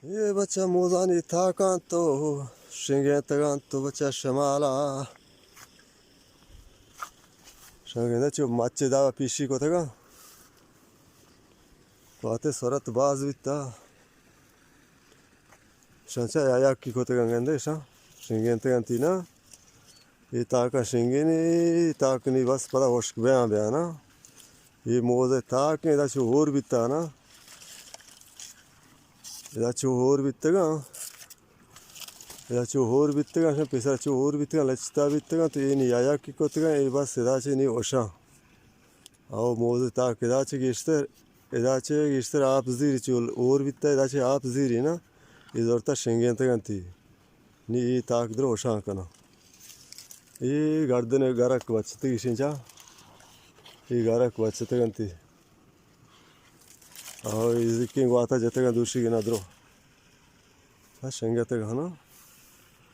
اے بچہ موزانی تاکاں تو شنگینتگاں تو بچہ شمالا۔ شنگینتگاں چو مچ دابا پیشی کتگاں۔ وہدے سرعت باز بیتا۔ شنچا یا یکی کتگاں گندے شاں۔ شنگینتگاں تی نا۔ اے تاکاں شنگینے، اے تاک نی بس پدا ہشک بیاں بیاں نا۔ اے موزے تاک ادا چو ہور بیتا نا۔ ادا چو ہور بیتگاں۔ ادا چو ہور بیتگاں، شاں پیسرا چو ہور بیتگاں، لچتا بیتگاں، تو اے نی یا یکی کتگاں، اے بس ادا چے نی وشاں۔ او موزے تاک ادا چے گیشتر، ادا چے گیشتر آپ زیری چو ہور بیتا، ادا چے آپ زیری نا، اے زرتا شنگینتگاں تی۔ نی اے تاک درو وشاں کناں۔ اے گردن گرک بچتگی شنچا۔ اے گرک بچتگاں تی۔ او اے زکیں گواتا جتگاں دوشی گنا درو۔ ہاں، شنگتگاں نا۔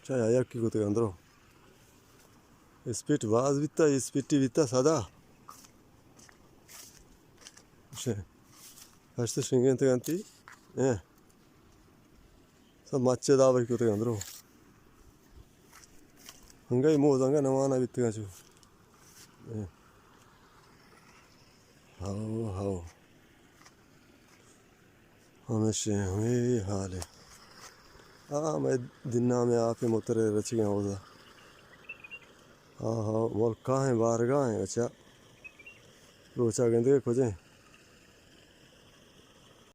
چا یا یکی کتگاں درو۔ اسپیٹ باز بیتا، اسپیٹی بیتا سدا۔ شے۔ ہشت شنگینتگاں تی۔ اے۔ سب مچے دابا کتگاں درو۔ انگا اے موز انگا نوانا بیتگاں چو۔ اے۔ ہاو، ہاو۔ ہمیشہ ہمے حال ہے۔ آ، مئے دنا میں آپ موتر رچگیں ہوزا۔ ہاں، ہاں، ملکا ہیں، بارگاہ ہیں، اچھا۔ روچا گندگے کجیں۔